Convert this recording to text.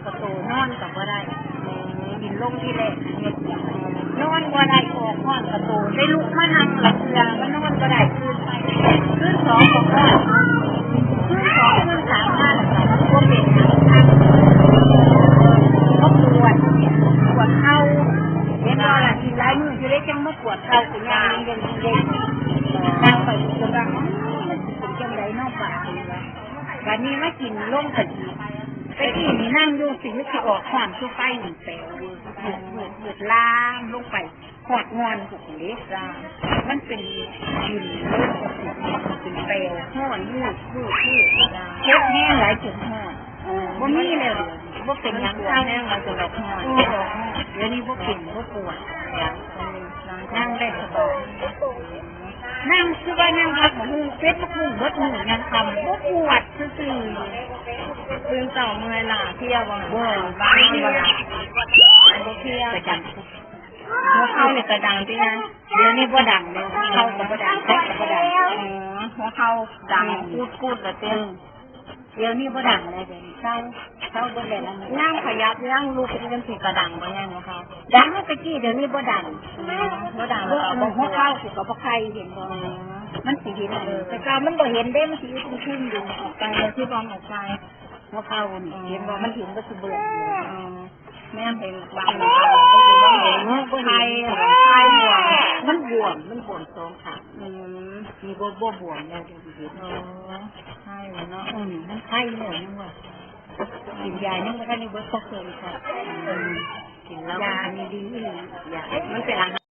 ກະໂຕ ນອນກໍບໍ່ໄດ້ ກິນລົງທີແລກ ນອນບໍ່ໄດ້ ອອກຮ້ອນກະໂຕ ໄດ້ລຸກມານັ່ງລະເທື່ອ ມັນນອນບໍ່ໄດ້ ຄືນໄປ ຄືນສອງກໍຮ້ອນ ຄືນສອງ ຄືນສາມມາແລ້ວກໍບໍ່ເປັນຫຍັງ ບໍ່ປວດ ປວດເຂົ່າ ເຫັນບໍ່ລະ ອີກຫຼາຍມື້ຊິໄດ້ຈັ່ງມາປວດເຂົ່າ ກໍຍ່າງເດັ່ນໆ ນັ່ງໄປ ຈົນວ່າ ເອີ ມັນຊິເປັນຈັ່ງໃດເນາະບາດນີ້ ບາດນີ້ມາກິນລົງກະ ແຕ່ກີ້ນີ້ນັ່ງຢູ່ ຊິ ມັນຊິອອກຮ້ອນຄືໄຟນີ້ ແປວ ວືດໆ ວືດໆ ລາມລົງໄປຮອດງ່ອນພຸ້ນເດ້ ຈ້າ ມັນເປັນດິນເລີຍ ເປັນແປວ ຮ້ອນວືດໆ ເຈັບແຮງຫຼາຍຈົນຮ້ອນ ເອີ ບໍ່ມີແລ້ວ ບໍ່ເປັນຫຍັງ ເຊົາແຮງຫຼາຍຈົນອອກຮ້ອນ ເອີ ອອກຮ້ອນ ດຽວນີ້ບໍ່ເປັນ ບໍ່ປວດ ນັ່ງໄດ້ສະບາຍ. ນັ່ງຄືວ່ານັ່ງພັກໝາກຫຸ່ງ ເກັບໝາກຫຸ່ງເບິດມື້ຍັງຄ່ຳ ບໍ່ປວດຊື່ໆ ຕື່ນເຊົ້າເມື່ອຍລ້າເພຍບໍ່? ບໍ່ ບໍ່ເພຍ ບໍ່ເພຍ ກະດັງ ຫົວເຂົ່ານີ້ກະດັງຕິນະ? ດຽວນີ້ບໍ່ດັງແລ້ວ ເຂົ່າກໍບໍ່ດັງ ໄຂ້ກໍບໍ່ດັງ ອໍ ຫົວເຂົ່າດັງ ອືມ ປຸດໆ ລະຕິ ອືມ. ດຽວນີ້ບໍ່ດັງແລ້ວ ດຽວນີ້ເຊົາ ເຊົາເບິດແລ້ວ ນາງຂະຫຍັບ ນາງລຸກຈັ່ງຊີ້ກະດັງບໍ່ ຍັງບໍ່ເຂົ້າ ດັງແຕ່ກີ້ ດຽວນີ້ບໍ່ດັງ ບໍ່ດັງ ແລ້ວກໍບໍ່ ຫົວເຂົ່າກໍບໍ່ໄຄ ເຫັນບໍ່ ມັນຊິເຫັນ ເອີ ແຕ່ເກົ່າມັນບໍ່ເຫັນເດ້ ມັນຊິຢູ່ເທິງໆ ຢູ່ ອອກໄປ ຄືບອມອອກໄປ ຫົວເຂົ່ານີ້ ເຫັນບໍ່ ມັນເຫັນເບິດທຸກເບື້ອງ ແນມເຫັນບາງ ບໍ່ເຫັນ ບໍ່ເຫັນ ໄຄ ໄຄບວມ ມັນບວມ ມັນບວມສອງຂ້າງ ອືມ ນີ້ບໍ່ ບໍ່ບວມແລ້ວ ດຽວຊິເຫັນ ອໍ ໄຄແລ້ວເນາະ ອືມ ມັນໄຄແລ້ວ ຍັງວ່າ ກິນຢາຍັງບໍ່ທັນໄດ້ເບິດ ເພິ່ນເລີຍ ກິນແລ້ວ ຢານີ້ດີອີ່ຫຼີ ຢາ ມັນເປັນອາຫານ